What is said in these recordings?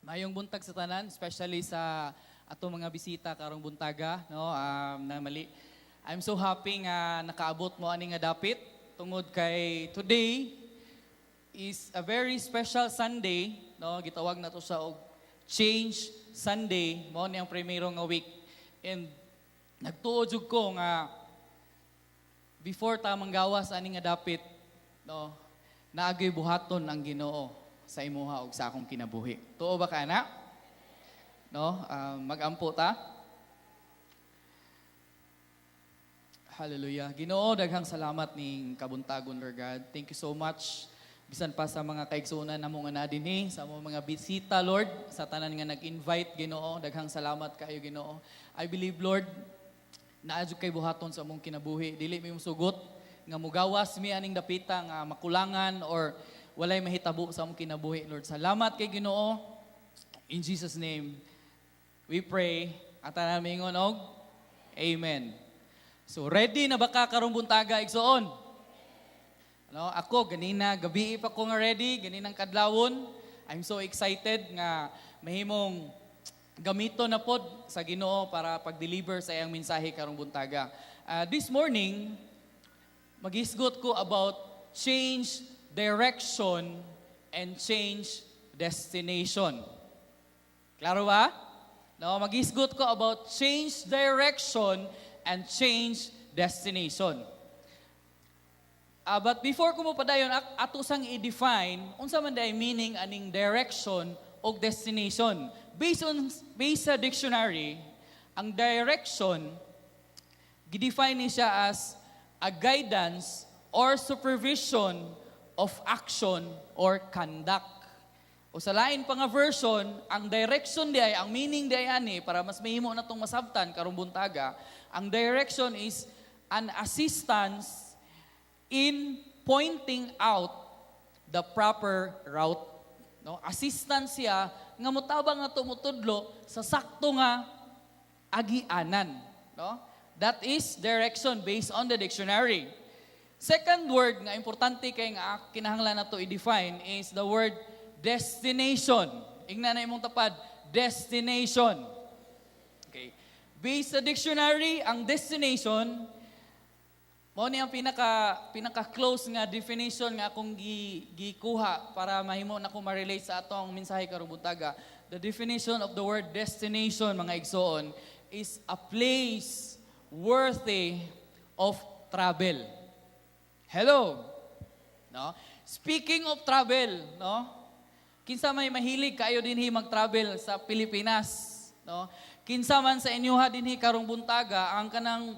Maayong buntag sa tanan, especially sa atong mga bisita karong buntaga, no? Na mali. I'm so happy nga nakaabot mo ani nga dapit tungod kay today is a very special Sunday, no? Gitawag nato siya og Change Sunday, mao ni ang primero nga week. And nagtuo jud ko nga before ta manggawas ani nga dapit, no, naa gyoy buhaton ang Ginoo sa imuha ug sa akong kinabuhi. Tuo ba ka na? No, magampo ta. Hallelujah. Ginoo, daghang salamat ning kabuntagon, Lord God. Thank you so much. Bisan pa sa mga kaigsuonan namo nga naa dinhi, sa among mga bisita, Lord, sa tanan nga nag-invite, Ginoo, daghang salamat kaayo, Ginoo. I believe, Lord, naa jud kay buhaton sa among kinabuhi. Dili mi sugot nga mugawas mi aning dapita nga makulangan or walay mahitabo sa among kinabuhi, Lord. Salamat kay Ginoo. In Jesus' name, we pray. At tanan mingon og Amen. So ready na ba ka karong buntaga, igsoon? No, ako ganina gabi pa ko nga ready, ganinang kadlawon. I'm so excited nga mahimong gamito na pod sa Ginoo para pag-deliver sa iyang mensahe karong buntaga. This morning, maghisgot ko about change direction and change destination. Klaro ba? No, maghisgot ko about change direction and change destination. But before ko mo padayon, ato sang i-define unsa man diay meaning aning direction o destination. Based sa dictionary, ang direction gidefine ni siya as a guidance or supervision of action or conduct. O sa lain pa nga version, ang direction di ay, ang meaning di ay ani, para mas mahimo na itong masabtan karong buntaga, ang direction is an assistance in pointing out the proper route. No? Assistance siya nga motabang nga tumutudlo sa sakto nga agianan. No? That is direction based on the dictionary. Second word nga importante kay nga kinahanglan nato i-define is the word destination. Ingna na imong tapad, destination. Okay. Based sa dictionary, ang destination mao ni ang pinaka pinaka close nga definition nga akong gikuha para mahimo na ko ma-relate sa atong mensahe karong buntaga. The definition of the word destination, mga igsoon, is a place worthy of travel. Hello. No? Speaking of travel, no? Kinsa may mahilig kayo dinhi mag-travel sa Pilipinas, no? Kinsa man sa inyoha dinhi karong buntaga ang kanang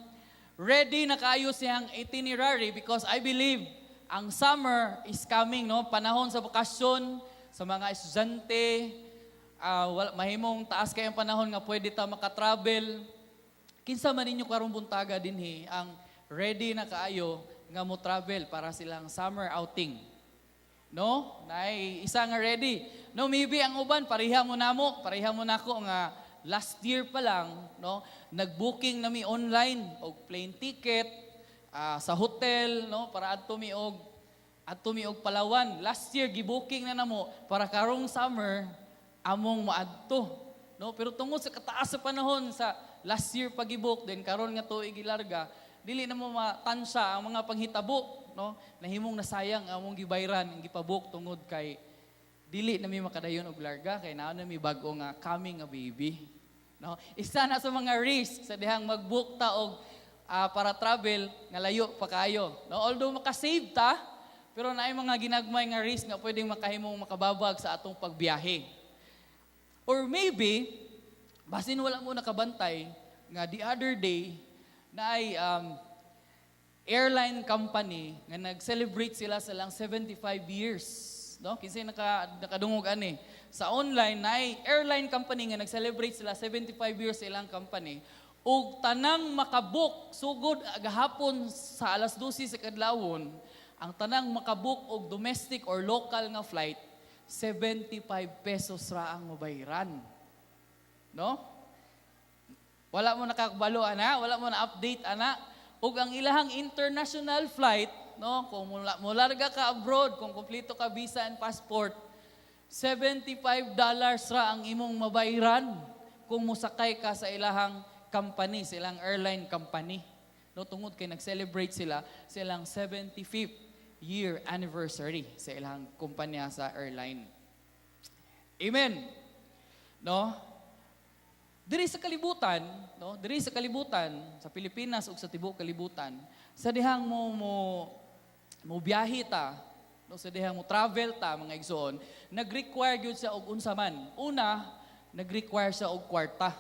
ready na kaayo siyang itinerary because I believe ang summer is coming, no? Panahon sa bakasyon sa mga estudyante, wala, mahimong taas kayong panahon nga pwede ta maka-travel. Kinsa man ninyo karong buntaga dinhi ang ready na kaayo nga mo travel para silang summer outing? No? Naay isa nga ready. No, maybe ang uban pareha mo namo, pareha mo nako nga last year pa lang, no, nag-booking na mi online og plane ticket, sa hotel, no, para adto mi og Palawan. Last year gibooking na namo para karong summer among maadto. No, pero tungod sa kataas sa panahon sa last year pag-book, then karon nga tuig gilarga, dili na mo matansya ang mga panghitabo, no? Nahimong nasayang ang among gibayran, ang gipabook tungod kay dili na mi makadayon og larga kay naa na mi bag-o nga coming nga baby. No? Isa na sa mga risk sa dihang mag-book ta og para travel nga layo pa kayo. No? Although makasave ta, pero naay mga ginagmay nga risk nga pwedeng makahimong makababag sa atong pagbiyahe. Or maybe, basin wala mo nakabantay nga the other day naay airline company nga nag-celebrate sila sa lang 75 years. No? Kinsay nakadungog ani? Sa online naay airline company nga nag-celebrate sila 75 years sa ilang company ug tanang makabook sugod gahapon sa alas 12 sa kadlawon, ang tanang makabook og domestic or local nga flight, 75 pesos ra ang mabayran. No? Wala mo nakakabalo ana, wala mo na update ana. Ug ang ilahang international flight, no, kung mularga ka abroad, kung kompleto ka visa and passport, $75 ra ang imong mabayran kung mosakay ka sa ilahang company, sa ilang airline company. No, tungod kay nag-celebrate sila sa ilang 75th year anniversary sa ilang kumpanya sa airline. Amen. No? Diri sa kalibutan, no? Diri sa kalibutan, sa Pilipinas ug sa tibuok kalibutan, sa dihang mo biyahe ta, no, sa dihang mo travel ta, mga igsoon, nag-require gyud siya og unsa man. Una, nag-require siya og kwarta.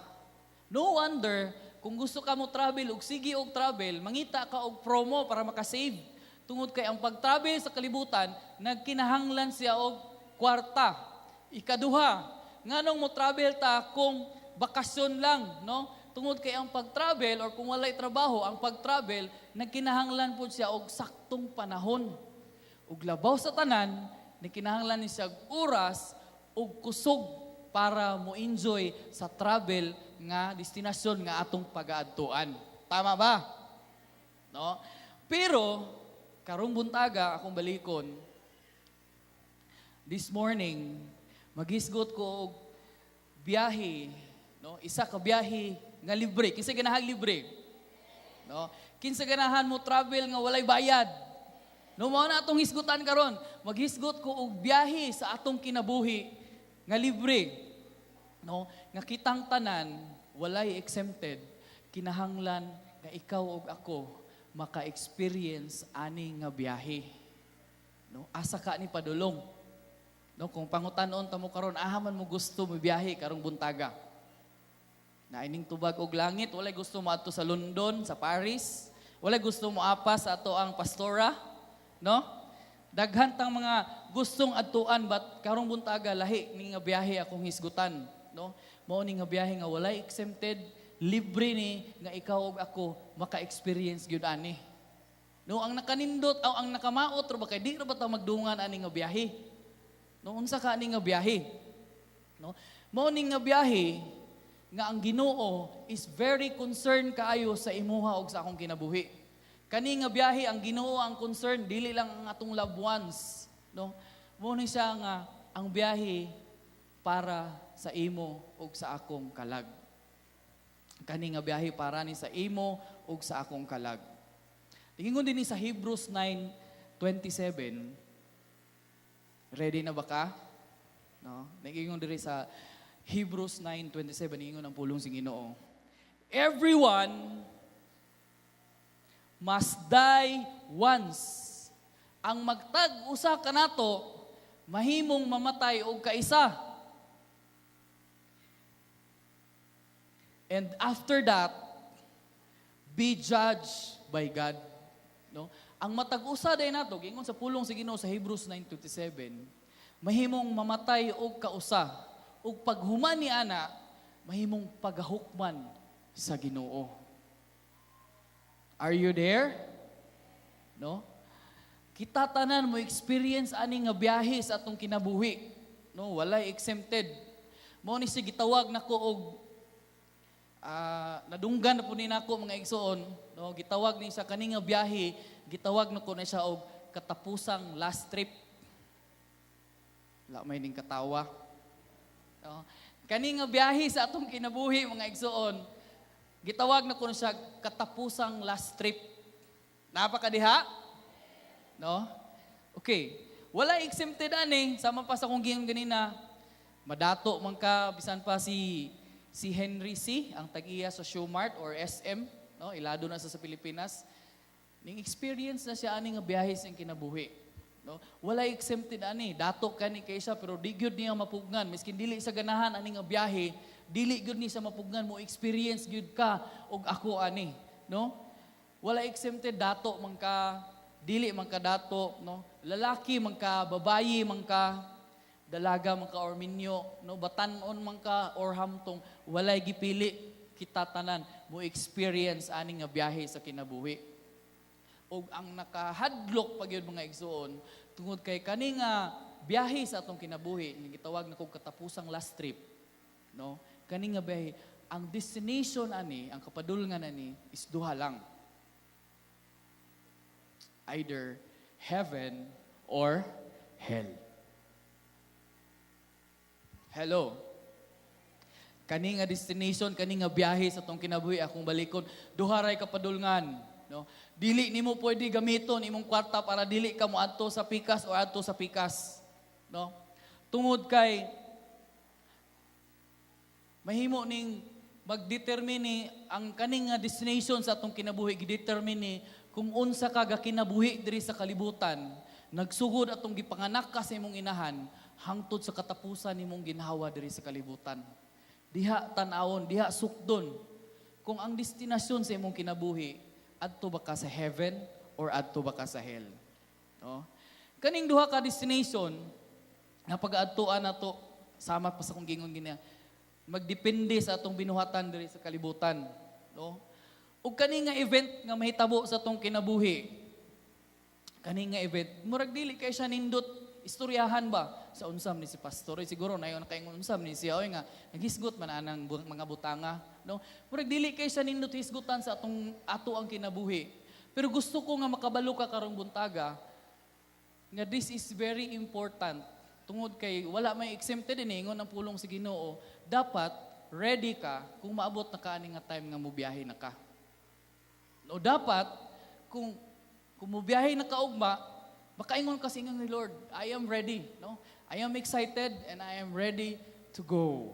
No wonder kung gusto ka mo travel og sige og travel, mangita ka og promo para makasave. Tungod kay ang pag-travel sa kalibutan, nagkinahanglan siya og kwarta. Ikaduha, nganong mo travel ta kung bakasyon lang, no? Tungod kay ang pag-travel or kung walay trabaho, ang pag-travel nagkinahanglan pud siya og saktong panahon. Ug labaw sa tanan, nagkinahanglan ni siya og oras ug kusog para mo enjoy sa travel nga destinasyon nga atong pagaadtuan. Tama ba? No? Pero karong buntaga, akong balikon this morning, maghisgot ko og biyahe, no? Isa ka biyahe nga libre. Kinsa ganahan libre? No? Kinsa ganahan mo travel nga walay bayad? No, mao na atong hisgutan karon. Maghisgot ko og biyahe sa atong kinabuhi nga libre. No, nga kitang tanan walay exempted, kinahanglan nga ikaw ug ako maka-experience ani nga biyahe. No, asa ka ni padulong? No, kung pangutan-on ta mo karon, aha man mo gusto mo biyahe karong buntaga? Na ining tubag og langit, walay gusto mo adto sa London, sa Paris, walay gusto mo apas sa ato ang pastora, no? Daghan tang mga gustong adtuan, but karong buntaga lahi ni nga biyahe akong hisgutan, no? Mao ni nga biyahe nga walay exempted, libre ni nga ikaw ug ako maka-experience gyud ani. No, ang nakanindot aw ang nakamaot ra ba kay di ra ba ta magdungan ani nga biyahe? No, unsa ka ani nga biyahe? No? Mao ni nga biyahe nga ang Ginoo is very concerned kaayo sa imuha og sa akong kinabuhi. Kani nga biyahe, ang Ginoo ang concern, dili lang ang atong loved ones, no? Mao ni siya nga ang biyahe para sa imo ug sa akong kalag. Kani nga biyahe para ni sa imo ug sa akong kalag. Tingingon din ni sa Hebrews 9:27. Ready na ba ka? No? Nagingon diri sa Hebrews 9:27, ingon ang pulong sa Ginoo: "Everyone must die once." Ang magtag usa kanato mahimong mamatay og kaisa. "And after that, be judged by God." No? Ang matag usa day nato, giingon sa pulong sa Ginoo sa Hebrews 9:27, mahimong mamatay og kausa ug paghuman ni ana mahimong pagahukman sa Ginoo. Are you there? No? Kita tanan mo experience ani nga biyahe sa atong kinabuhi. No, walay exempted. Mao ni siya gitawag nako og nadunggan na po ni nako, mga igsoon, no, gitawag ni sa kani nga biyahe, gitawag nako na siya og katapusang last trip. Wala may ning katawa. No? Kani nga biyahe sa atong kinabuhi, mga igsoon, gitawag nako na siya katapusang last trip. Napa ka diha? No? Okay. Wala exempted ani, sama pa sa kong giingon ganina, madato man ka, bisan pa si Henry Sy, ang tag-iya sa Showmart or SM, no? Ilado na sa Pilipinas. Ning experience na siya ani nga biyahe sa iyang kinabuhi. No? Wala exempted ani, dato kani kay siya pero di gyud niya mapugngan, miskin dili sa ganahan ani nga biyahe, dili gyud ni sa mapugngan, mo experience gyud ka og ako ani, no? Wala exempted, dato man ka, dili man ka dato, no? Lalaki man ka, babayi man ka, dalaga man ka or minyo, no, batan-on man ka or hamtong, walay gipili, kita tanan mo experience ani nga biyahe sa kinabuhi. Ug ang nakahadlok pa gyud, mga igsoon, tungod kay kani nga biyahe sa atong kinabuhi nga gitawag na kog katapusang last trip, no? Kani nga biyahe, ang destination ani, ang kapadulngan ani is duha lang. Either heaven or hell. Hello. Kani nga destination, kani nga biyahe sa atong kinabuhi, akong balikon, duha ray kapadulngan, no? Dili nimo pwede gamiton imong kwarta para dili ka moadto sa pikas o adto sa pikas, no? Tungod kay mahimo ning magdetermine ni ang kaning nga destination sa atong kinabuhi, gidetermine ni kung unsa ka gakinabuhi diri sa kalibutan, nagsugod atong gipanganak ka sa imong inahan hangtod sa katapusan nimong ginhawa diri sa kalibutan. Diha tan-awon, diha sukdon kung ang destinasyon sa imong kinabuhi, adto ba ka sa heaven or adto ba ka sa hell, no? Kaning duha ka destination nga pag-adtuan nato, sama pa sa kong gingon gina, magdepende sa atong binuhatan diri sa kalibutan, no? Ug kani nga event nga mahitabo sa atong kinabuhi, kani nga event, murag dili kay siya nindot istoryahan ba sa unsam ni si pastor. Oy, siguro nayon kay unsam ni siya, oy, nga naghisgot man anang mga butanga, no? Murag dili kay siya nindot hisgutan sa atong ato ang kinabuhi. Pero gusto ko nga makabalo ka karong buntaga nga this is very important, tungod kay wala may exempted ini. Ingon ang pulong sa Ginoo, dapat ready ka kung maabot na ka ani nga time nga mobiyahe na ka. No, dapat kung mobiyahe na ka ugma, makaingon ka sa ingon ni Lord, "I am ready," no? "I am excited and I am ready to go."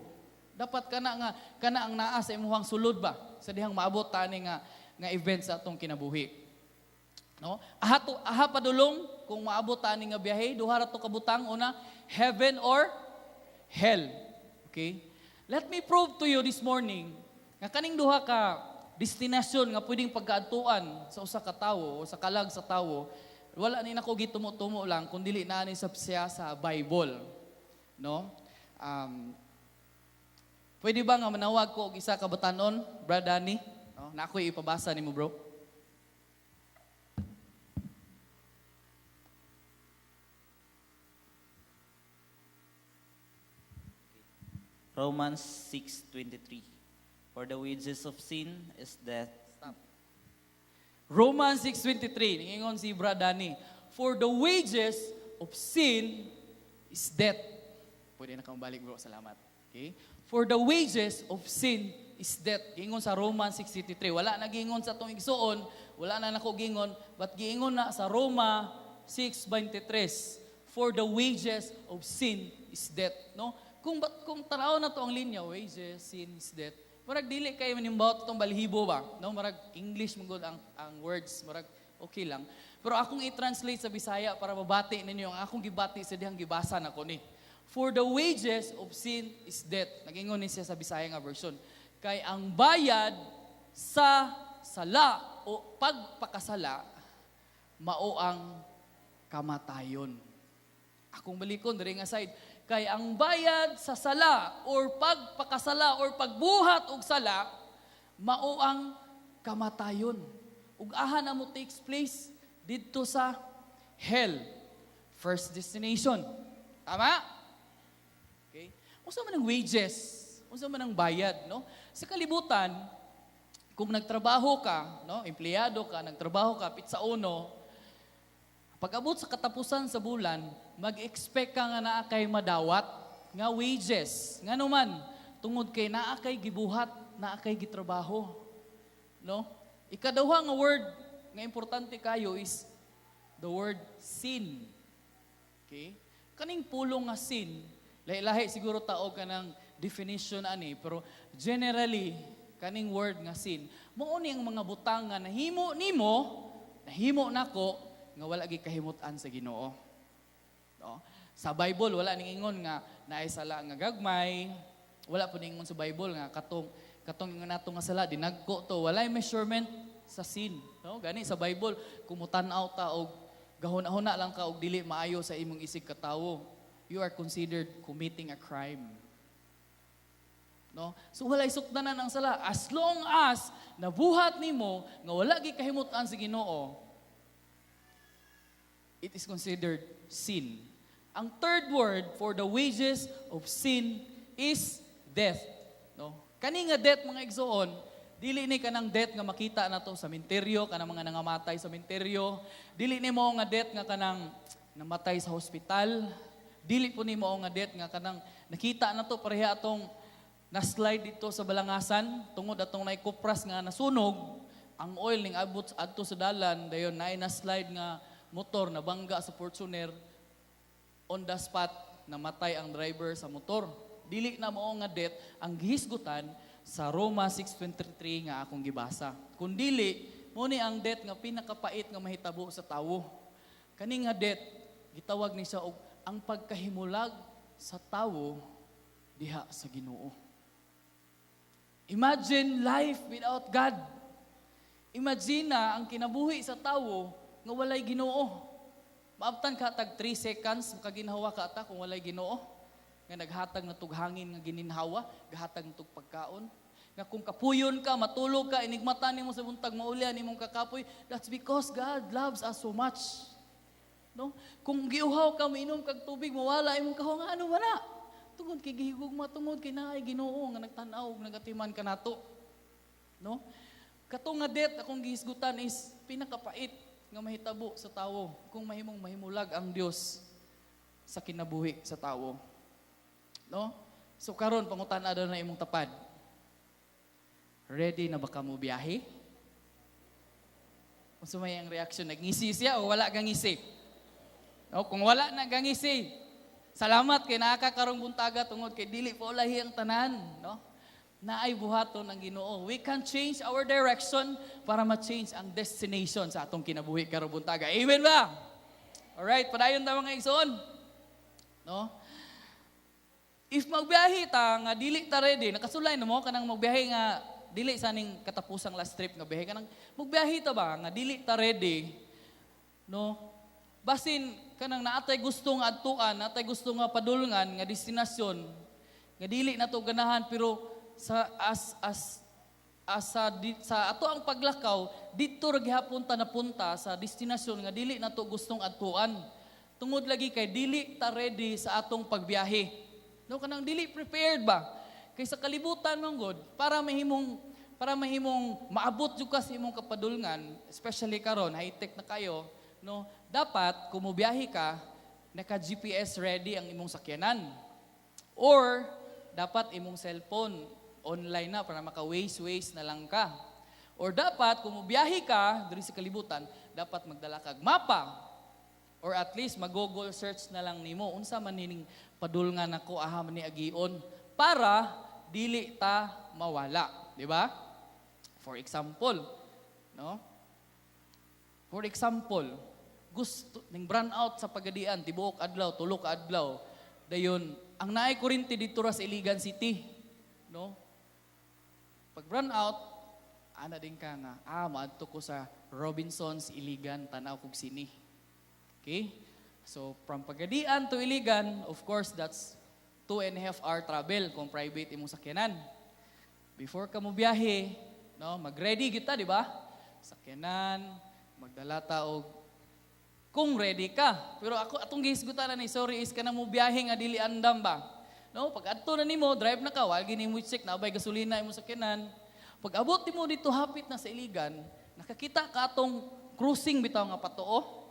Dapat kana nga kana ang naa sa imong sulod ba sa dihang maabot tani nga nga event sa atong kinabuhi. No? Aha to, aha padulong kung maabot tani nga biyahe, duha ra to ka butang. Una, heaven or hell. Okay? Let me prove to you this morning nga kaning duha ka destinasyon nga pwedeng pagkaadtuan sa usa ka tawo o sa kalag sa tawo, wala ni nako gitumo-tumo lang kun dili naa ni sa siya sa Bible. No? Pwede ba nga manawag ko og isa ka batanon, Brad Danny? No? Na ako'y ipabasa nimo, bro. Romans 6:23. For the wages of sin is death. Stop. Romans 6:23, ningingon si Brad Danny, "For the wages of sin is death." Pwede na kang balik, bro, salamat. Okay? For the wages of sin is death. Giingon sa Romans 6:23. Wala na giingon sa atong igsuon, wala na nako giingon, but giingon na sa Roma 6:23. For the wages of sin is death, no? Kung tanaw na to ang linya, wages, sin is death. Murag dili kay manimbawot itong balhibo ba? No, murag English man gud ang words, murag okay lang. Pero akong i-translate sa Bisaya para mabati ninyo ang akong gibati sa dihang gibasa nako ni. For the wages of sin is death. Nagingon ni siya sa Bisaya nga version. Kay ang bayad sa sala o pagpakasala mao ang kamatayon. Akong balikon diri nga side. Kay ang bayad sa sala or pagpakasala or pagbuhat og sala mao ang kamatayon. Ug aha na mo takes place? Didto sa hell. First destination. Tama? Okay? Unsa man ang wages? Unsa man ang bayad, no? Sa kalibutan, kung nagtrabaho ka, no, empleyado ka, nagtrabaho ka pitsa uno, pag-abot sa katapusan sa bulan, mag-expect ka nga naa kay madawat nga wages. Nga naman, tungod kay naa kay gibuhat, naa kay gitrabaho. No? Ikaduha nga word nga importante kayo is the word sin. Okay? Kaning pulong nga sin, lahi-lahi siguro tao kanang definition ani, pero generally kaning word nga sin, mao ni ang mga butang nga nahimo nimo, nahimo nako nga wala gikahimut-an sa Ginoo. No? Sa Bible wala ning ingon nga naay sala nga gagmay, wala po ningon sa Bible nga katong katong ingon nato nga sala dinagko to, walay measurement sa sin, no? Gani sa Bible, kung mutan-aw ta og gahuna-huna lang ka og dili maayo sa imong isig katawo, you are considered committing a crime. No? So walay sukdanan ang sala as long as nabuhat nimo nga wala gikahimut-an sa Ginoo, it is considered sin. Ang third word for the wages of sin is death. No? Kani nga death, mga igsoon, dili ni kanang death nga makita nato sa menteryo, kanang mga nangamatay sa menteryo. Dili ni mo nga death nga kanang namatay sa hospital. Dili po ni mao nga death nga kanang nakita na to pareha atong na-slide dito sa Balangasan tungod atong naikupras nga nasunog ang oil ning abot adto sa dalan, dayon naay na-slide nga motor, nabangga sa Fortuner. On the spot namatay ang driver sa motor. Dili na mao nga death ang gihisgutan sa Roma 6:23 nga akong gibasa. Kun dili mo ni ang death nga pinakapait nga mahitabo sa tawo. Kani nga death gitawag ni siya og ang pagkahimulag sa tawo diha sa Ginoo. Imagine life without God. Imagine na ang kinabuhi sa tawo nga walay Ginoo. Maabtan ka tag 3 seconds makaginhawa ka ata kung walay Ginoo nga naghatag na hangin nga gininhawa, gahatag na pagkaon. Nga kung kapuyon ka, matulog ka, inigmata nimo sa buntag, maulyan nimong kakapoy, that's because God loves us so much. No? Kung giuhaw ka, mainom kag tubig, mawala imong kahaw nga ano wala. Tungod kay gihigugma, tungod kay naay Ginoo nga nagtan-aw ug nagatiman kanato. No? Kato nga death akong gihisgutan is pinakapait nga mahitabo sa tawo kung mahimong mahimulag ang Dios sa kinabuhi sa tawo. No? So karon, pangutan-a daw na imong tapad. Ready na ba ka mo biyahe? Unsa may ang reaction? Nagngisi siya o wala kang ngisi? No, kung wala na gangisi, salamat kay naa ka karong buntaga tungod kay dili pa ulahi ang tanan, no? Naay buhaton ang Ginoo. We can change our direction para ma-change ang destination sa atong kinabuhi karong buntaga. Amen ba? Alright, padayon ta, mga igsoon. No? If magbiyahe ta nga dili ta ready, nakasulay na mo kanang magbiyahe nga dili sa ning katapusang last trip nga biyahe, kanang magbiyahe ta ba nga dili ta ready, no? Basin kanang naatay gusto nga adtuan, naatay gusto nga padulngan nga destinasyon nga dili na to ganahan, pero sa as as as sa, di, sa ato ang paglakaw didto ra gihapon ta napunta sa destinasyon nga dili na to gustong adtuan tungod lagi kay dili ta ready sa atong pagbiyahe, no? Kanang dili prepared ba. Kay sa kalibutan man gud, para mahimong maabot jud ka sa imong kapadulngan, especially karon high-tech na kayo, no? Dapat kung mobiyahe ka, naka GPS ready ang imong sakyanan or dapat imong cellphone online na para maka Waze Waze na lang ka. Or dapat kung mobiyahe ka diri sa kalibutan, dapat magdala kag mapa or at least mag-Google search na lang nimo unsa man nining padulngan nako, aha man ni agion, para dili ta mawala, di ba? For example, no? For example, gusto ning brown out sa Pagadian tibuok adlaw, tulo ka adlaw. Dayon ang naay kuryente dito ra sa Iligan City, no? Pag brown out, ana din ka nga, "Ah, maadto ko sa Robinsons Iligan, tanaw kog sine." Okay? So, from Pagadian to Iligan, of course, that's 2.5 hour travel kung private imong sakyanan. Before ka mo biyahe, no, mag-ready kita, di ba? Sakyanan, magdala ta og kung ready ka. Pero ako atong gihisgutan na ni, sorry, is ka na mo biyahe nga dili andam ba. No, pag adto na nimo, drive na ka, wala gini mo check na bay gasolina imong sakyanan. Pag abot nimo dito hapit na sa Iligan, nakakita ka atong crossing bitaw nga patuo.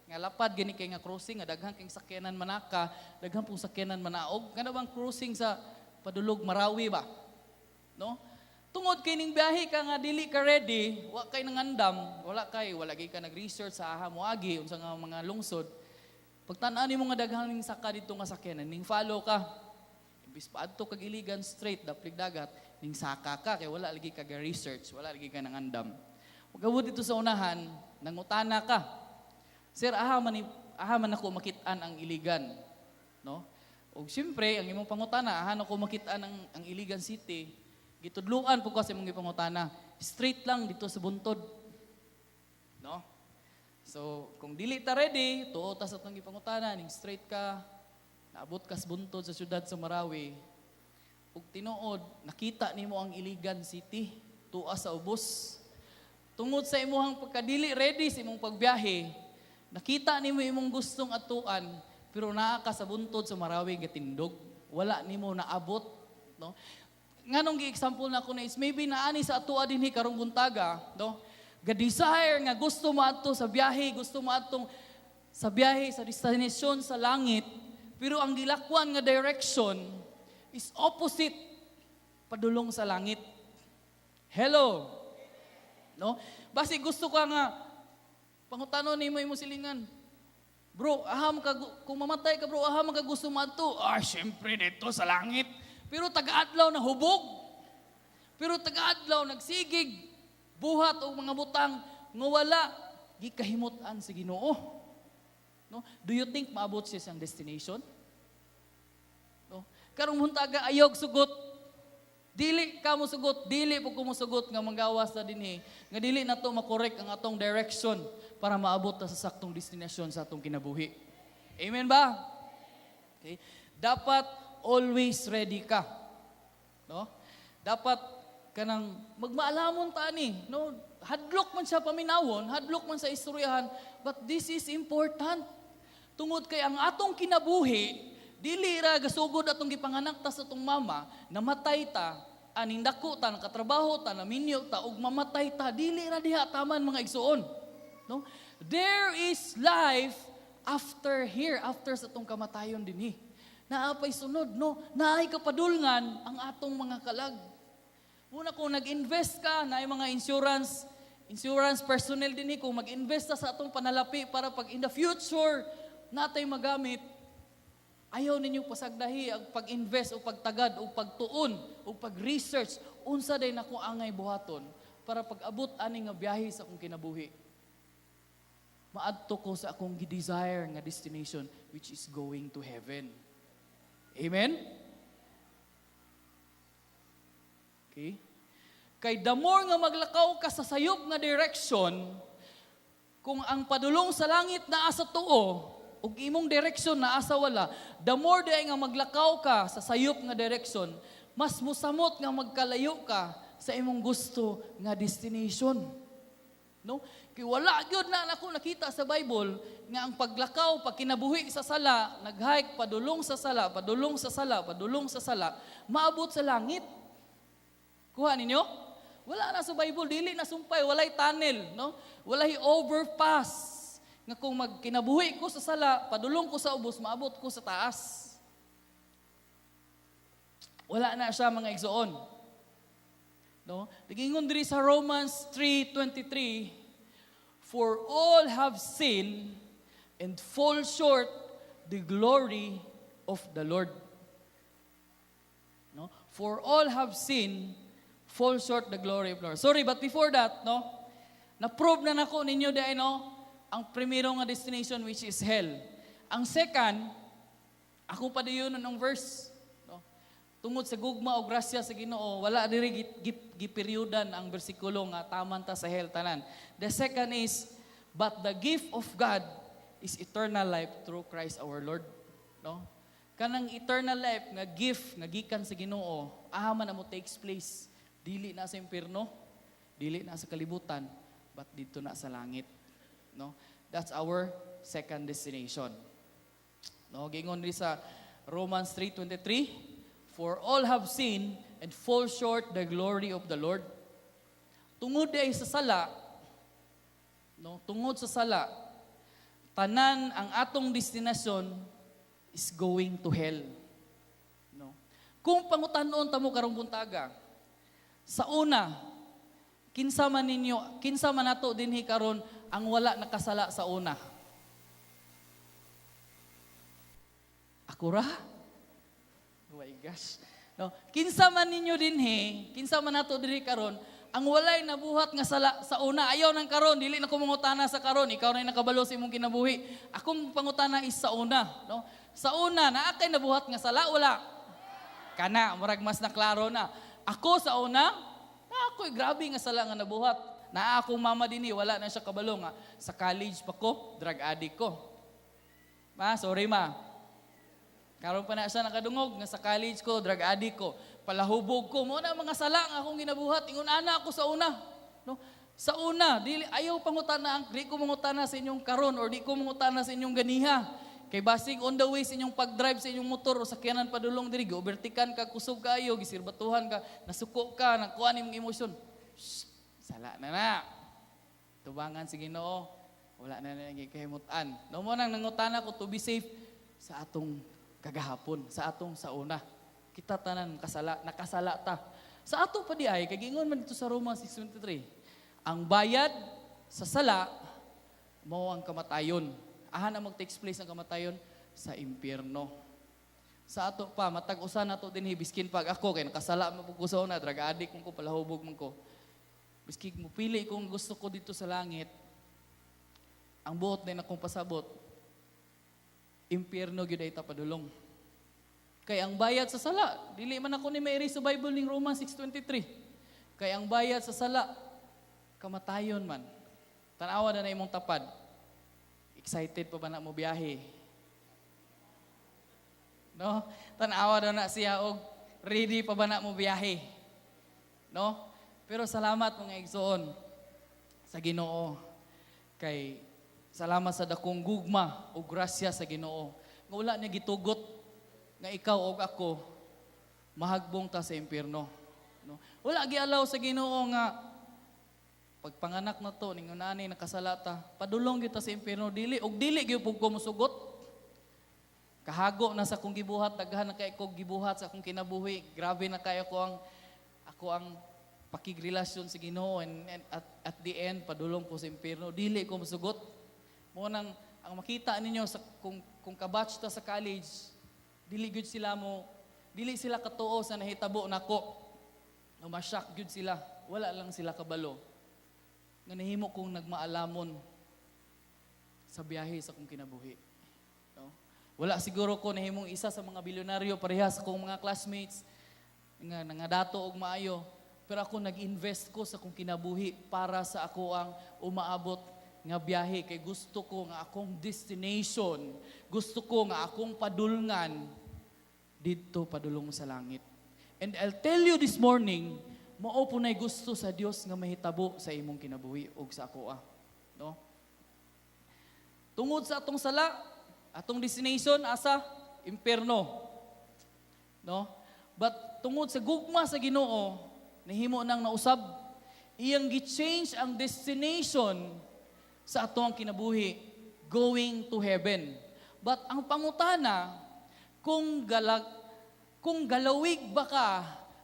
Nga lapad gani kay nga crossing nga daghan kay sakyanan manaka, daghan pong sakyanan manaog. Kana bang crossing sa padulog Marawi ba? No? Tungod kay ning biyahe ka nga dili ka ready, wa kay nangandam, wala kay ka nag-research sa aha mo agi unsa nga mga lungsod. Pagtan-an nimo nga daghan ning saka dito nga sakyanan, ning follow ka. Imbis pa adto kag Iligan straight daplig dagat, ning saka ka kay wala lagi ka research, wala lagi ka nangandam. Pag-abot dito sa unahan, nangutana ka. "Sir, aha man ako makit-an ang Iligan?" No? Og siyempre, ang imong pangutana, "Aha nako makit-an ang Iligan City?" Gitudluan po ka sa imong gipangutana. "Straight lang dito sa buntod." No? So, kung dili ta ready, tuo ta sa atong gipangutana, ning straight ka, naabot ka sa buntod sa syudad sa Marawi. Ug tinuod, nakita nimo ang Iligan City, tua sa ubos. Tungod sa imuhang pagkadili ready sa imong pagbiyahe, nakita nimo imong gustong atuan, pero naa ka sa buntod sa Marawi gatindog. Wala nimo naabot, no? Nganong gi-example na ko na is maybe naani sa atua dinhi karong buntaga, no? Ga-desire nga gusto mo adto sa biyahe, gusto mo adtong sa biyahe sa destinasyon sa langit, Pero ang gilakwan nga direction is opposite padulong sa langit. Hello. No? Basi gusto ka nga pangutanon nimo imong silingan. "Bro, aham ka kung mamatay ka, bro, aham ka gusto madto?" "Ah, syempre dito sa langit." Pero taga-adlaw na hubog. Pero taga-adlaw nagsigig buhat og mga butang nga wala gikahimut-an sa Ginoo. No? Do you think maabot siya sa destination? No? Karong buntaga, ayaw sugot. Dili ka mo sugot, dili po ko mo sugot nga manggawas na dinhi, nga dili nato makorek ang atong direction para maabot ta sa saktong destinasyon sa atong kinabuhi. Amen ba? Okay. Dapat always ready ka. No? Dapat kanang magmaalamon ta ani, no? Hadlok man siya paminawon, hadlok man sa istoryahan, but this is important. Tungod kay ang atong kinabuhi, dili ra gasugod atong gipanganak ta sa atong mama, namatay ta, aning dako ta, nakatrabaho ta, naminyo ta, ug mamatay ta, dili ra diha taman, mga igsuon. No? There is life after here, after sa atong kamatayon dinhi. Naapay sunod, no? Naay kapadulngan ang atong mga kalag. Una, kung nag-invest ka, na mga insurance, insurance personnel dinhi, kung mag-invest ta sa atong panalapi para pag in the future, natay magamit, ayaw ninyo pasagdahi ang pag-invest o pagtagad o pagtuon o pag-research unsa day nako angay buhaton para pag-abot ani nga biyahe sa akong kinabuhi, maadto ko sa akong gi-desire nga destination, which is going to heaven. Amen? Okay? Kay the more nga maglakaw ka sa sayop nga direction, kung ang padulong sa langit naa sa tuo, ug imong direction naa sa wala, the more day nga maglakaw ka sa sayop nga direction, mas musamot nga magkalayo ka sa imong gusto nga destination. No? Kay wala gyud na nako nakita sa Bible nga ang paglakaw, pag kinabuhi sa sala, nag-hike padulong sa sala, padulong sa sala, padulong sa sala, maabot sa langit. Kuha ninyo? Wala na sa Bible, dili na sumpay, walay tunnel, no? Walay overpass nga kung magkinabuhi ko sa sala, padulong ko sa ubos, maabot ko sa taas. Wala na siya, mga igsoon. No? Nagingon diri sa Romans 3:23, "For all have sinned and fall short the glory of the Lord." No? For all have sinned, fall short the glory of the Lord. Sorry, but before that, no? Na-prove na nako ninyo di no, ang primero nga destination, which is hell. Ang second, ako pa diyon ng verse, no? Tungod sa gugma o grasya sa Ginoo, wala diri giperyodan ang bersikulo nga taman ta sa hell tanan. The second is, "But the gift of God is eternal life through Christ our Lord." No? Kanang eternal life nga gift nga gikan sa Ginoo, aha man na mo takes place? Dili na sa impierno, dili na sa kalibutan, but dito na sa langit. No? That's our second destination. No, gingon diri sa Romans 3:23, "For all have sinned and fall short the glory of the Lord." Tungod ay sa sala, no, tungod sa sala, tanan ang atong destinasyon is going to hell. No? Kung pangutanon ta mo karong buntaga, sa una, kinsa man ninyo, kinsa man nato dinhi karon ang wala nakasala sa una? Ako ra? Oh my gosh. No, kinsa man ninyo dinhi, kinsa man nato dinhi karon ang walay nabuhat nga sala sa una? Ayaw nang karon, dili na ko mangutana sa karon, ikaw na nakabalo sa imong kinabuhi. Akong pangutana is sa una, no? Sa una, naa kay nabuhat nga sala, wala? Kana, murag mas na klaro na. Ako sa una, na ako'y grabe nga sala nga nabuhat. Naa akong mama dinhi, wala na siya kabalo nga sa college pa ko, drug addict ko. Ma, sorry, ma. Karon pa na siya nakadungog nga sa college ko, drug addict ko, palahubog ko. Mo na mga sala nga akong ginabuhat. Ingon ana ako sa una. No? Sa una, dili ayaw pangutana ang di ko mangutana sa inyong karon or di ko mangutana sa inyong ganiha. Kay basig on the way sa inyong pag-drive sa inyong motor o sakyanan padulong diri, gi-overtaken ka, kusog kaayo, gisirbatuhan ka, nasuko ka, nakuha nimong emosyon. Shh, sala na na. Tubangan si Ginoo. Wala na na gikahimutan. No mo nang nangutana ko to be safe sa atong Kagahapon sa atong sauna. Kita tanan kasala, nakasala ta. Sa ato pa di ay kay giingon man dito sa Roma 6:23, ang bayad sa sala mao ang kamatayon. Aha na mag-takes place ang kamatayon? Sa impyerno. Sa ato pa, matag usa nato dinhi, biskin pag ako kay nakasala man pud ko sa una, drug addict man ko, palahubog man ko. Biski mo pili kung gusto ko dito sa langit, ang buot din akong pasabot, impyerno gyud ay ta padulong. Kay ang bayad sa sala, dili man ako ni ma-erase sa Bible ning Romans 6:23. Kay ang bayad sa sala, kamatayon man. Tanawa na na imong tapad. Excited pa ba na mo biyahe? No? Tanawa daw na siya og ready pa ba na mo biyahe? No? Pero salamat, mga igsoon, sa Ginoo kay salamat sa dakong gugma ug grasya sa Ginoo nga wala niya gitugot nga ikaw ug ako mahagbong ta sa impyerno. No? Wala gialaw sa Ginoo nga pagpanganak na to ningon ani nakasala ta, padulong kita sa impyerno. Dili ug dili gyud pud ko mosugot. Kahago na sa akong gibuhat, daghan na kay ko gibuhat sa akong kinabuhi. Grabe na kayo ko ang ako ang pakigrelasyon sa Ginoo and at the end padulong ko sa impyerno. Dili ko mosugot. Mo nang ang makita ninyo sa kung kabatch ta sa college, dili gyud sila mo dili sila katuo sa nahitabo nako. No, ma-shock gyud sila. Wala lang sila kabalo nga nahimo kong nagmaalamon sa biyahe sa akong kinabuhi. No? Wala siguro ko nahimong isa sa mga bilyonaryo pareha sa akong mga classmates nga nangadato og maayo. Pero ako, nag-invest ko sa akong kinabuhi para sa ako ang umaabot nga biyahe kay gusto ko nga akong destination, gusto ko nga akong padulngan didto padulong sa langit. And I'll tell you this morning, mao po na'y gusto sa Dios nga mahitabo sa imong kinabuhi ug sa ako ah. No? Tungod sa atong sala, atong destination asa? Imperno. No? But tungod sa gugma sa Ginoo, nahimo nang nausab, iyang gi-change ang destination sa atong kinabuhi, going to heaven. But ang pangutana, kung galawig ba ka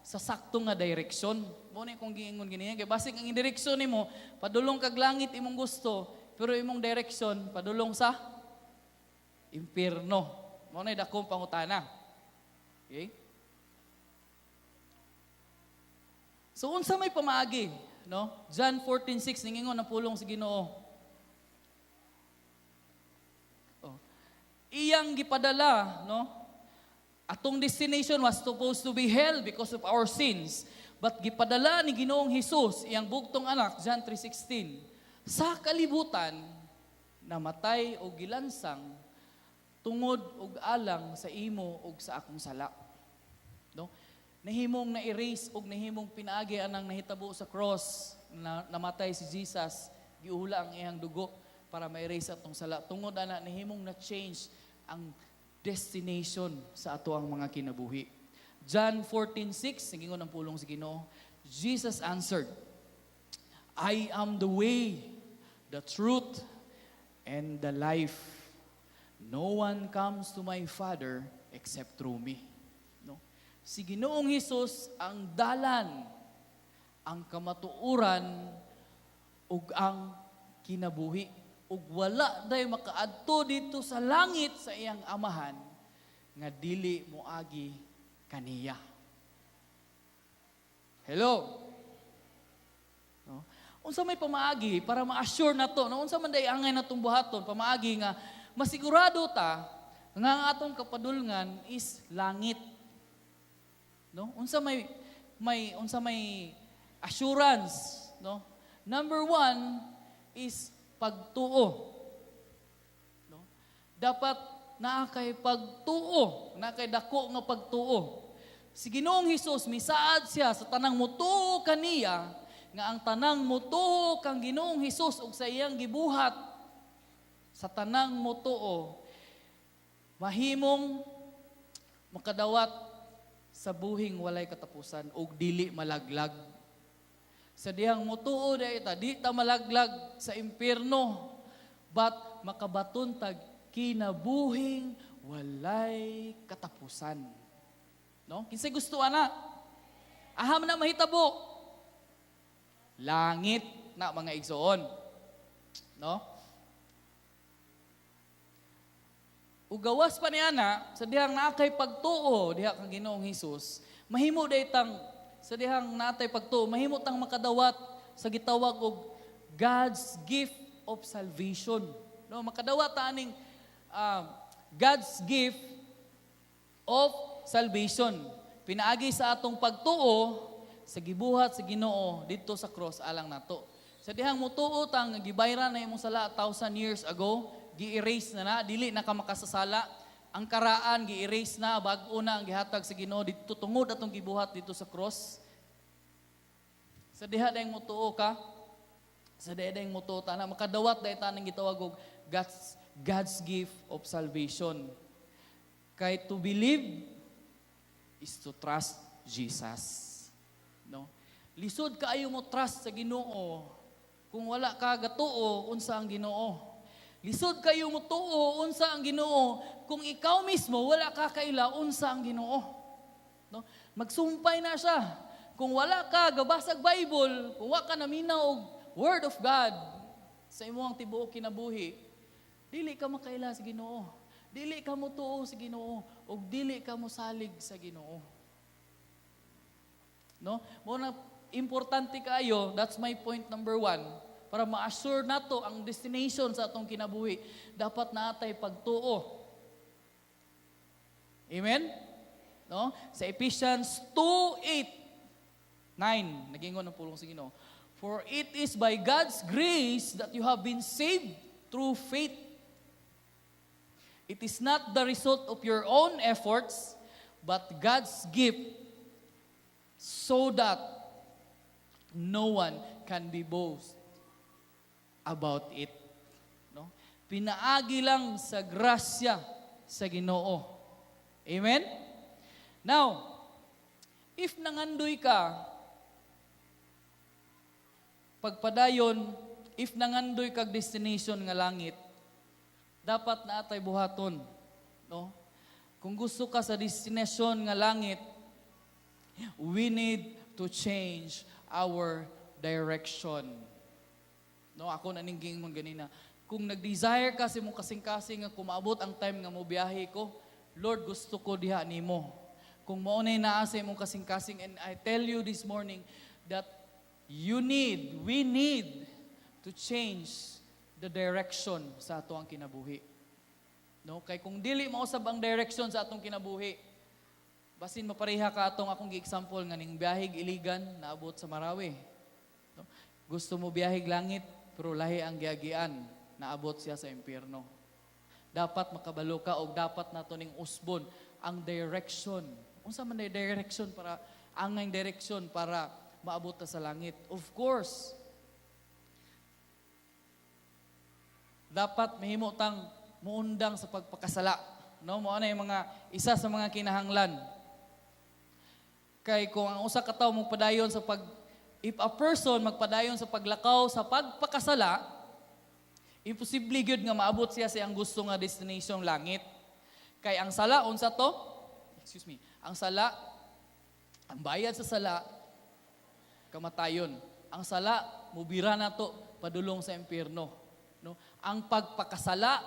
sa sakto nga direction? Mo na kung giingon giniyan kay basig ang direksyon nimo padulong kag langit imong gusto, pero imong direction padulong sa impierno. Mo na dakong pangutana. Okay? So unsa may pamaagi, no? John 14:6, ningingon ang pulong sa Ginoo. Oh. Iyang gipadala, no? Atong destination was supposed to be hell because of our sins. But gipadala ni Ginoong Hesus iyang bugtong anak, John 3:16, sa kalibutan, namatay o gilansang tungod og alang sa imo ug sa akong sala. No? Nahimong na-erase og nahimong pinaagi anang nahitabo sa cross na namatay si Jesus, giula ang iyang dugo para ma-erase atong sala. Tungod ana, nahimong na-change ang destination sa ato ang mga kinabuhi. John 14:6, nagingon ang pulong sa Ginoo. Jesus answered, "I am the way, the truth, and the life. No one comes to my Father except through me." No? Si Ginoong Hesus ang dalan, ang kamatuoran, ug ang kinabuhi. Ug wala day makaadto dito sa langit sa iyang amahan nga dili moagi kaniya. Hello? No? Unsa may pamaagi para ma-assure nato, no? Unsa man day angay natong buhaton pamaagi nga masigurado ta nga ang atong kapadulngan is langit? No? Unsa may assurance, no? Number one is pagtuo. No? Dapat naa kay pagtuo, naa kay dako nga pagtuo. Si Ginoong Hesus misaad siya sa tanang mutuo kaniya, nga ang tanang mutuo kang Ginoong Hesus ug sa iyang gibuhat, sa tanang mutuo mahimong makadawat sa buhing walay katapusan ug dili malaglag. Sa dihang mutuo dai ta, di ta malaglag sa impierno, but makabaton tag kinabuhing Walay katapusan. No? Kinsay gusto ana? Aha man na mahitabo? Langit na, mga igsoon. No? Ug gawas pa ni ana, sa dihang naa kay pagtuo diha kang Ginoong Hesus, mahimo day tang sa dihang natay pagtuo, mahimo tang makadawat sa gitawag og God's gift of salvation. No, makadawat ta aning God's gift of salvation. Pinaagi sa atong pagtuo sa gibuhat sa Ginoo didto sa cross alang nato. Sa dihang mutuo tang gibayran na imong sala 1,000 years ago, gi-erase na na, dili na ka makasasala. Ang karaan gi-erase na, bag-o na ang gihatag sa Ginoo didto tungod atong gibuhat didto sa cross. Sa diha dayong mutuo ka, sa diha dayong mutuo ta na makadawat day ta ning gitawag og God's gift of salvation. Kay to believe is to trust Jesus. No? Lisod kaayo mo trust sa Ginoo kung wala ka gatuo unsa ang Ginoo. Lisod kayo mo tuo unsa ang Ginoo kung ikaw mismo wala ka kaila unsa ang Ginoo. No? Magsumpay na siya. Kung wala ka gabasag Bible, kung wa ka naminaw og Word of God sa imong tibuok kinabuhi, dili ka makaila sa Ginoo. Dili ka mo tuo sa Ginoo ug dili ka mosalig sa Ginoo. No? Mao na importante kaayo, that's my point number one. Para ma-assure nato ang destination sa atong kinabuhi, dapat naatay pagtuo. Amen? No? Sa Ephesians 2:8, 9, nagingon ang pulong sa Ginoo. "For it is by God's grace that you have been saved through faith. It is not the result of your own efforts, but God's gift, so that no one can be boast about it." No? Pinaagi lang sa grasya sa Ginoo. Amen? Now, if nangandoy ka, pagpadayon, if nangandoy kag destination nga langit, dapat naa tay buhaton. No? Kung gusto ka sa destination nga langit, we need to change our direction. No, ako na ning giingon ganina. Kung nag-desire ka sa imong kasing-kasing nga kumaabot ang time nga mo biyahe ko, "Lord, gusto ko diha nimo." Kung mao na naa sa imong kasing-kasing, and I tell you this morning that you need, we need to change the direction sa ato ang kinabuhi. No, kay kung dili mausab ang direction sa atong kinabuhi, basin mapareha ka atong akong gi-example nga ning biyahig Iligan, naabot sa Marawi. No? Gusto mo biyahig langit, pero lahi ang giagian, naabot siya sa impyerno. Dapat makabalo ka og dapat nato ning usbon ang direction. Unsa man ang direction para angay direction para maabot ta sa langit? Of course, dapat mahimo tang muundang sa pagpakasala. No, mao na yung mga isa sa mga kinahanglan. Kay kung ang usa ka tawo magpadayon sa pag if a person magpadayon sa paglakaw sa pagpakasala, imposible gyud nga maabot siya sa iyang gusto nga destination, langit. Kay ang sala, unsa to? Excuse me. Ang sala, ang bayad sa sala, kamatayon. Ang sala mubira nato padulong sa impyerno. No? Ang pagpakasala,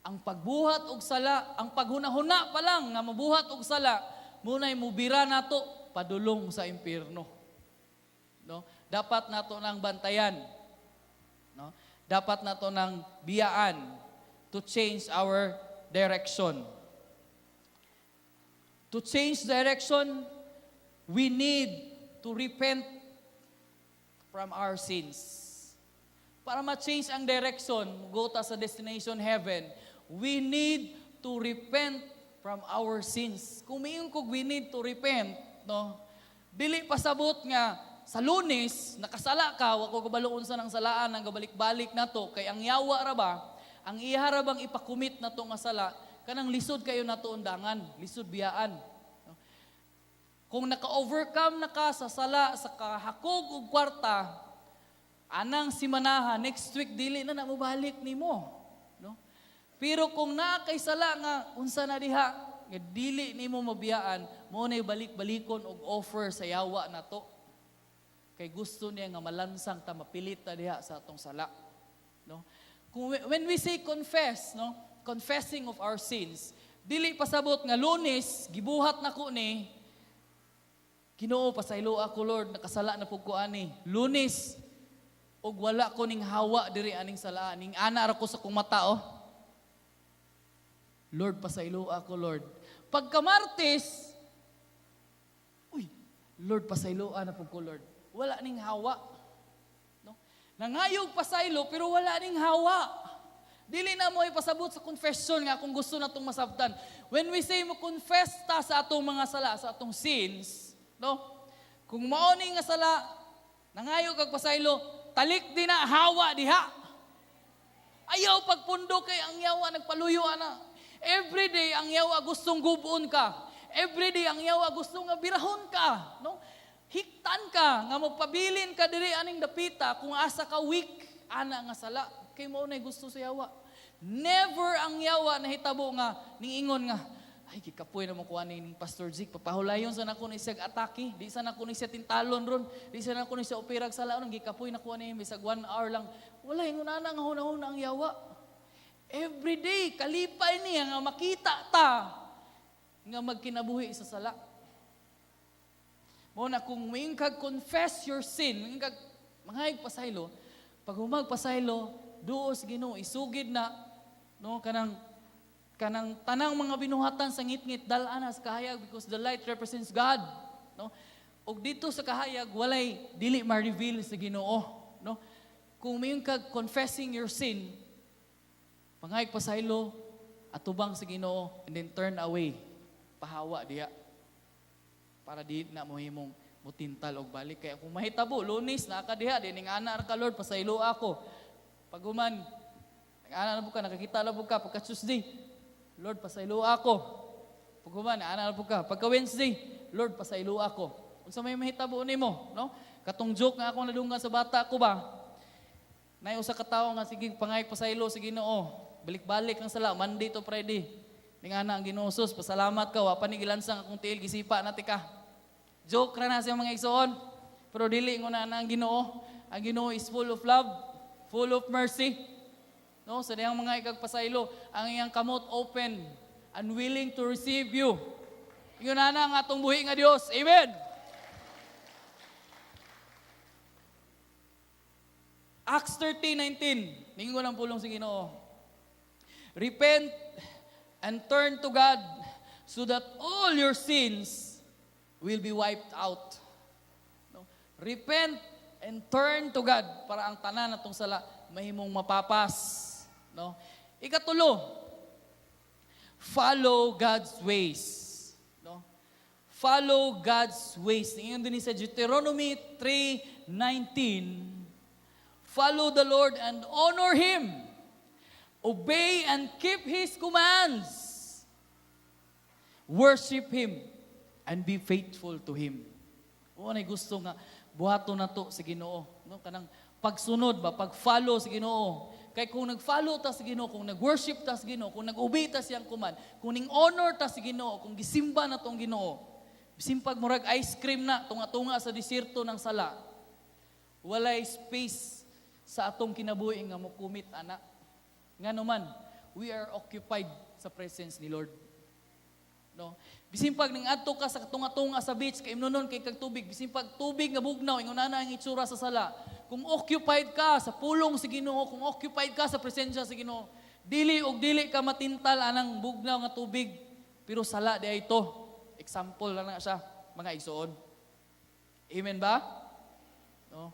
ang pagbuhat og sala, ang paghunahuna pa lang nga mabuhat og sala, muna'y mubira nato padulong sa impyerno. No? Dapat nato nang bantayan. No? Dapat nato nang biyaan to change our direction. To change direction, we need to repent from our sins. Para ma-change ang direction, go ta sa destination heaven, we need to repent from our sins. Kung miingon kog we need to repent, no? Dili pasabot nga sa Lunes nakasala ka, wa ko kabalo unsa nang salaan ang gabalik-balik nato, kay ang yawa ra ba, ang iya ra bang ipa-commit nato nga sala, kanang lisod kayo nato undangan, lisod biyaan. No? Kung naka-overcome na ka sa sala sa kahakog og kwarta, anang simanaha, next week dili na na mobalik nimo. No? Pero kung naa kay sala nga unsa na diha nga dili nimo mabiyaan, mao nay balik-balikon og offer sa yawa nato. Kay gusto niya nga malansang ta, mapilit ta diha sa atong sala. No? Kung when we say confess, no? Confessing of our sins, dili pasabot nga Lunes gibuhat nako ni, "Ginoo, pasaylo ako, Lord, nakasala na pud ko ani." Lunes og wala ko ning hawa diri aning sala, ning ana ra ko sa kong mata, oh. "Lord, pasaylo ako, Lord." Pagka Martes, "Uy, Lord, pasaylo na pud ko, Lord." Wala ning hawa. No? Nangayog pasaylo pero wala ning hawa. Dili na mo ipasabot sa confession nga kung gusto na itong masabtan. When we say mo confess ta sa atong mga sala, sa atong sins, no? Kung mao ni nga sala, nangayo kag pasaylo, talik di na hawa diha. Ayaw pagpundo kay ang yawa nagpaluyo ana. Every day ang yawa gustong gubon ka. Every day ang yawa gusto nga birahon ka, no? Hiktan ka nga magpabilin ka diri aning dapita kung asa ka weak ana nga sala. Kay mao nay gusto sa yawa. Never ang yawa nahitabo nga ningingon nga, "Ay, gikapoy na mo kuha ni Pastor Zeke, papahulayon sa nako ni siyag atake, di sa nako ni siya tintalon ron, di sa nako ni siya operag sala ron, gikapoy na kuha ni bisag 1 hour lang." Wala ingon ana nga hunahuna ang yawa. Every day kalipay niya nga makita ta nga magkinabuhi sa sala. Mao na kung moingon kag confess your sin, moingon kag mangayog pasaylo, pag humag pasaylo, duos Ginoo, isugid na, no, kanang tanang mga binuhatan sa ngitngit dal-an sa kahayag because the light represents God, no? Ug dito sa kahayag walay dili ma-reveal sa Ginoo, no? Kung moingon kag confessing your sin, pangayog pasaylo, atubang sa Ginoo and then turn away, pahawa diha para di na mo himong mutintal og balik. Kaya kung mahitabo Lunes na ka diha di ning ana ka, "Lord, pasaylo ako." Pag human ana na ka, nakakita na ka, pagka Tuesday, "Lord, pasaylo ako." Pag human ana na ka, pagka Wednesday, "Lord, pasaylo ako." Unsa may mahitabo nimo, no? Katong joke nga akong nadunggan sa bata ko ba, nay usa ka tawo nga sige pangayog pasaylo sa Ginoo, balik-balik ang sala Monday to Friday. Ning ana ang Ginoo, "Sus, pasalamat ka, wa pa ni gilansang akong tiil, gisipa na tika." Joke ra na siya, mga igsoon. Pero dili ingon na ang Ginoo. Ang Ginoo is full of love, full of mercy. No, sa dihang mangayog kag pasaylo, ang iyang kamot open and willing to receive you. Ingon na ang atong buhi nga Dios. Amen. Acts 13:19. Ningon ang pulong sa Ginoo. "Repent and turn to God so that all your sins will be wiped out." No? Repent and turn to God para ang tanan natong sala mahimong mapapas. No? Ikatulo, follow God's ways. No? Follow God's ways. Ingon din sa Deuteronomy 3:19, "Follow the Lord and honor Him. Obey and keep His commands. Worship Him and be faithful to Him." Mao na gusto nga buhaton nato sa Ginoo, no? Kanang pagsunod ba, pag-follow sa Ginoo. Kay kung nag-follow ta sa Ginoo, kung nag-worship ta sa Ginoo, kung nag-obey ta siyang command, kung ning honor ta sa Ginoo, kung gisimba na tong Ginoo, simpag murag ice cream na tunga-tunga sa desierto ng sala, walay space sa atong kinabuhi nga mo commit ana. Ngano man, we are occupied sa presence ni Lord. No? Bisin pag ning adto ka sa tunga-tunga sa beach kay imnonon kay kag tubig, bisin pag tubig nga bugnaw, ingon ana ang itsura sa sala. Kung occupied ka sa pulong sa Ginoo, kung occupied ka sa presensya sa Ginoo, dili og dili ka matintal anang bugnaw nga tubig, pero sala di ay ito. Example lang na siya, mga igsoon. Amen ba? No?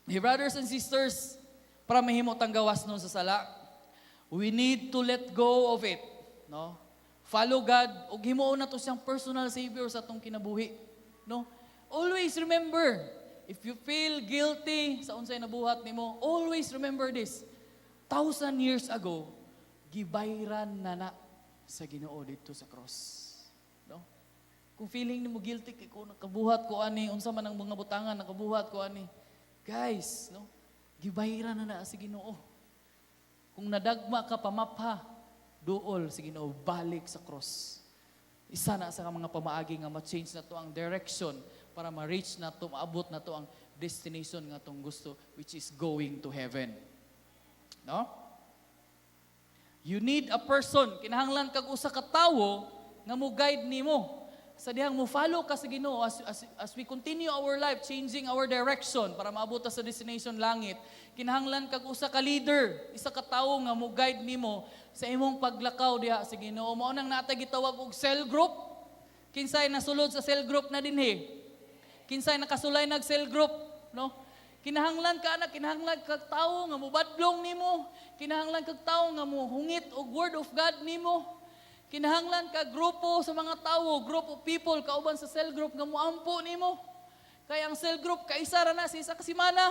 My brothers and sisters, para mahimo tang gawas nun sa sala, we need to let go of it. No? Follow God ug himuon nato siyang personal savior sa atong kinabuhi. No? Always remember, if you feel guilty sa unsay nabuhat nimo, always remember this. 1,000 years ago, gibayran na na sa Ginoo dito sa cross. No? Kung feeling nimo guilty kay ko nakabuhat ko ani, unsa man ang mga butangan nakabuhat ko ani. Guys, no? Gibayran na na sa Ginoo. Kung nadagma ka pamapha, duol sa Ginoo, balik sa cross. Isa na sa mga pamaagi nga ma-change na to ang direction para ma-reach na to, maabot na to ang destination nga atong gusto, which is going to heaven. No? You need a person. Kinahanglan kag usa ka tawo nga mo guide nimo. Sa dihang mo follow ka sa Ginoo as we continue our life, changing our direction para maabot ta sa destination langit, kinahanglan kag usa ka leader, isa ka tawo nga mo guide nimo sa imong paglakaw diha sa Ginoo. Mao nang naa tay gitawag og cell group. Kinsay nasulod sa cell group na dinhi? Kinsay nakasulay nag cell group, no? Kinahanglan ka anak, kinahanglan kag tawo nga mobadlong nimo, kinahanglan kag tawo nga mohungit og word of God nimo. Kinahanglan ka grupo sa mga tawo, group of people kauban sa cell group nga moampo nimo. Kay ang cell group kaisa ra na sa isa ka semana.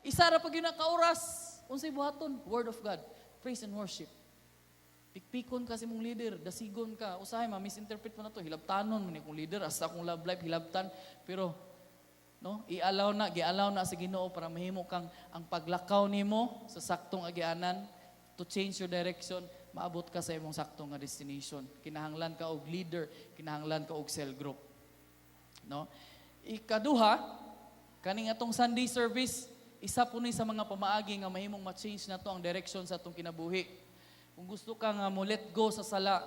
Isa ra pag yun ka oras. Unsay buhaton? Word of God, praise and worship. Pikpikon ka sa imong leader, dasigon ka. Usahay ma-misinterpret mo na to, hilabtanon man ni akong leader, hasta akong love life hilabtan. Pero no, i-allow na, gi-allow na sa Ginoo para mahimo kang ang paglakaw nimo sa saktong agianan to change your direction, maabot ka sa imong saktong nga destination. Kinahanglan ka og leader, kinahanglan ka og cell group. No? Ikaduha, kaning atong Sunday service, isa po ni sa mga pamaagi nga mahimong ma-change na to ang direction sa atong kinabuhi. Kung gusto ka nga mo let go sa sala,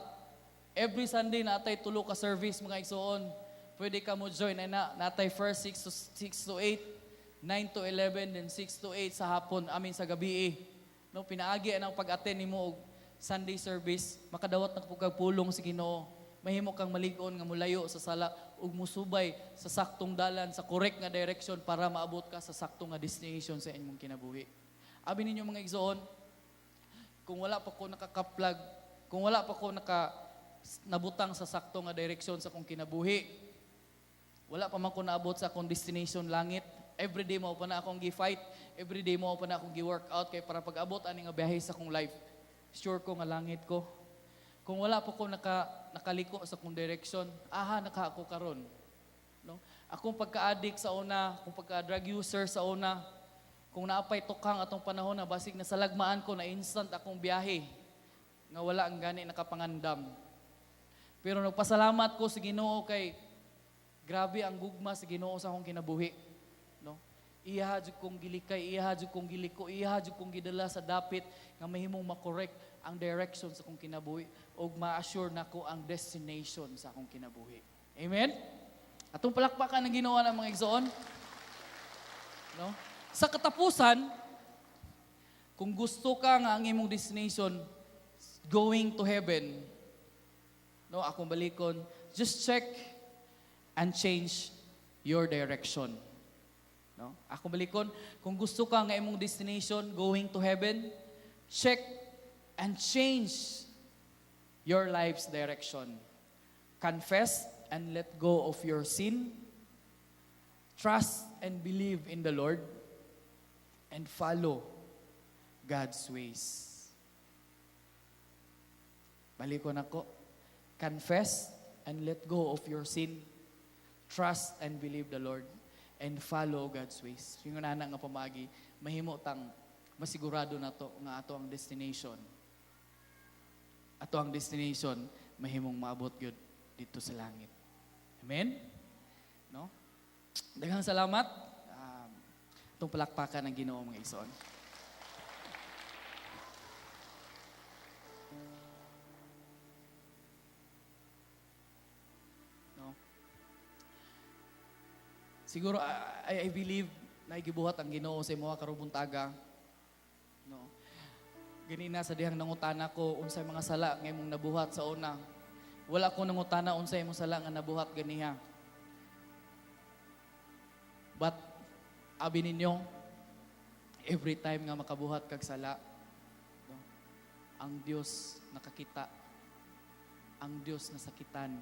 every Sunday naa tay tulo ka service, mga igsoon. Pwede ka mo join ay na naa tay first 6 to 8, 9 to 11, then 6 to 8 sa hapon, amin sa gabi eh. No, pinaagi ang pag-attend nimo og Sunday service, makadawat na pud kag pulong sa Ginoo. Mahimo kang malig-on nga mulayo sa sala ug musubay sa saktong dalan, sa correct nga direction para maabot ka sa saktong nga destination sa inyong kinabuhi. Abi ninyo, mga igsoon, kung wala pa ko nakakaplag, kung wala pa ko nabutang sa sakto nga direksyon sa akong kinabuhi, wala pa man ko naabot sa akong destination langit. Everyday mao pa na akong gi-fight, everyday mao pa na akong gi-workout kay para pag-abot ani nga biyahe sa akong life, sure ko nga langit ko. Kung wala pa ko nakaliko sa akong direction, aha naka ako karon. No? Akong pagka-addict sa una, akong pagka-drug user sa una, kung naapay tukang atong panahon na basig na salagmaan ko na instant akong biyahe nga wala ang gani nakapangandam. Pero nagpasalamat ko sa Ginoo kay grabe ang gugma sa Ginoo sa akong kinabuhi. No? Iyaha jud kong gilikay, iyaha jud kong giliko, iyaha jud kong gidala sa dapit nga mahimong makorek ang direction sa akong kinabuhi ug ma-assure nako ang destination sa akong kinabuhi. Amen? Atong palakpakan ng Ginoo ng mga igsoon. No? Sa katapusan, kung gusto ka nga ang imong destination going to heaven, no, akong balikon, just check and change your direction. No? Akong balikon, kung gusto ka nga imong destination going to heaven, check and change your life's direction. Confess and let go of your sin. Trust and believe in the Lord and follow God's ways. Balikon ako. Confess and let go of your sin. Trust and believe the Lord and follow God's ways. Yung ana nga pamaagi, mahimo tang masigurado na to nga ato ang destination. Ato ang destination, mahimong maabot gyud dito sa langit. Amen? No? Daghang salamat. Itong palakpakan ng Ginoo, mga igsoon. No? Siguro I believe na gibuhat ang Ginoo sa imoha karong buntaga. No? Ganina sa dihang nangutana ko unsay mga sala nga imong nabuhat sa una. Wala ko nangutana unsay imong sala nga nabuhat ganiha. But abi ninyo, every time nga makabuhat kag sala, no, ang Dios nakakita. Ang Dios nasakitan.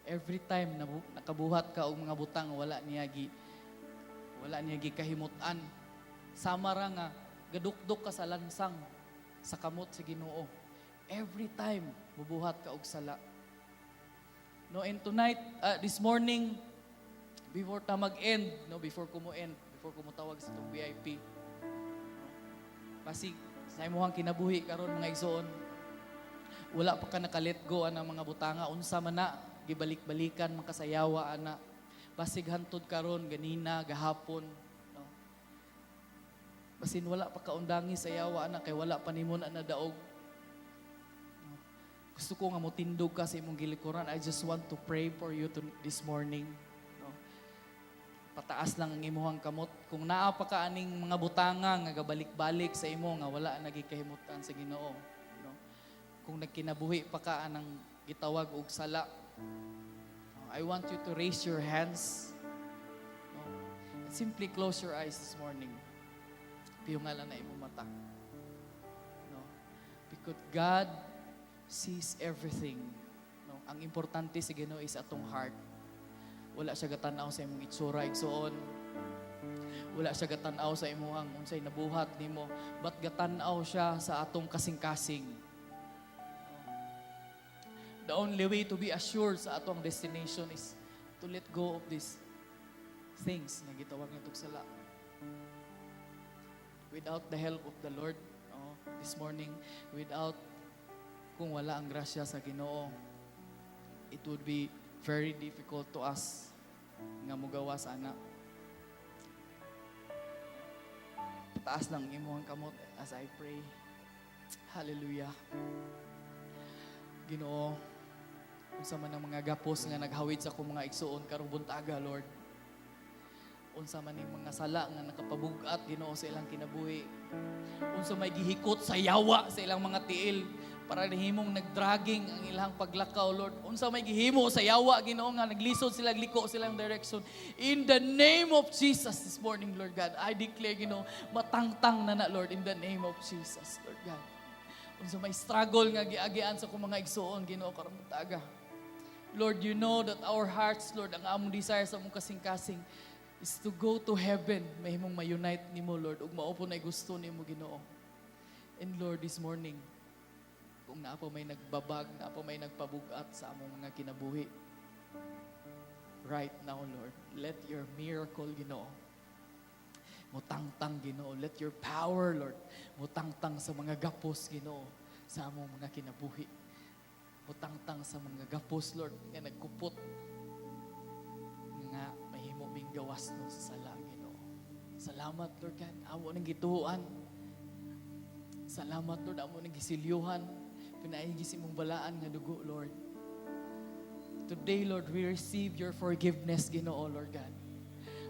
Every time na nakabuhat ka og mga butang wala niya gi kahimut-an. Sama ra nga gadukdok ka sa lansang sa kamot sa Ginoo. Every time mubuhat ka og sala. No, and tonight, this morning, before ta mag-end, no, before ko mo end, before ko mo tawag sa itong VIP, no, basig Sa imong kinabuhi karon, mga igsoon, wala pa ka naka-let go anang mga butanga, unsa man na gibalik-balikan man ka sa yawa ana. Basig hantod karon, ganina, gahapon, no? Basin wala pa kaundangi sa yawa ana kay wala pa nimo na nadaog. No? Gusto ko nga motindog ka sa imong gilikuran. I just want to pray for you this morning. No? Pataas lang ang imuhang kamot. Kung naa pa ka aning mga butanga nga gabalik-balik sa imo nga wala na gikahimutan sa Ginoo. No? Kung nagkinabuhi pa ka anang gitawag og sala, no? I want you to raise your hands. No? And simply close your eyes this morning. Piyunga lang na imong mata. No? Because God sees everything. No? Ang importante sa Ginoo is atong heart. Wala siya gatanaw sa imong itsura, igsuon. Wala siya gatanaw sa imong unsay nabuhat nimo, but gatanaw siya sa atong kasing-kasing. The only way to be assured sa atong destination is to let go of these things nga gitawag natog sala. Without the help of the Lord, no, this morning, without kung wala ang grasya sa Ginoo, it would be very difficult to us nga mugawas ana. Pataas lang ang imong kamot as I pray. Hallelujah. Ginoo, unsa man ang mga gapos nga naghawid sa akong mga igsuon karong buntaga, Lord. Unsa man ning mga sala nga nakapabug-at, Ginoo, sa ilang kinabuhi. Unsa may gihikot sa yawa sa ilang mga tiil para nahimong nagdragging ang ilang paglakaw, Lord. Unsa may gihimo sa yawa, Ginoo, nga naglisod sila, liko silang direction. In the name of Jesus this morning, Lord God, I declare, Ginoo, matangtang na na, Lord, in the name of Jesus, Lord God. Unsa may struggle nga giagian sa akong mga igsuon, Ginoo, karong buntaga. Lord, you know that our hearts, Lord, ang among desire sa among kasing-kasing is to go to heaven. Mahimong ma-unite nimo, Lord, ug mao po na gusto nimo, Ginoo. And Lord, this morning, kung naa pa may nagbabag, naa pa may nagpabugat sa among mga kinabuhi, right now, Lord, let your miracle, Ginoo, mutangtang, Ginoo. Let your power, Lord, mutangtang sa mga gapos, Ginoo, sa among mga kinabuhi. Mutangtang sa mga gapos, Lord, nga nagkupot nga mahimo ming gawas no sa sala, Ginoo. Salamat, Lord God. Amo nang gituohan. Salamat, Lord. Amo nang gisilyuhan. Pinaigi sa imong balaan nga dugo, Lord. Today, Lord, we receive your forgiveness, Ginoo, Lord God.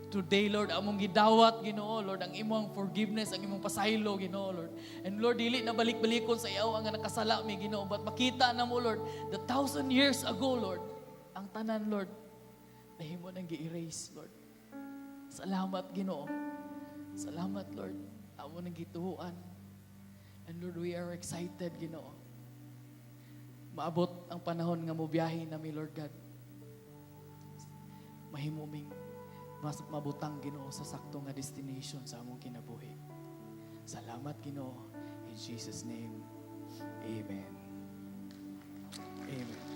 Today, Lord, among gidawat, Ginoo, Lord, ang imong forgiveness, ang imong pasaylo, Ginoo, Lord. And Lord, dili na balik-balikon sa yawa nga nakasala mi, Ginoo, but makita na mo, Lord, the 1,000 years ago, Lord, ang tanan, Lord, nahimo nang gi-erase, Lord. Salamat, Ginoo. Salamat, Lord. Amo nang gituohan. And Lord, we are excited, Ginoo. Maabot ang panahon nga mobiyahe nami, Lord God. Mahimo ming mas mabutang, Ginoo, sa sakto nga destination sa among kinabuhi. Salamat, Ginoo. In Jesus' name, amen. Amen.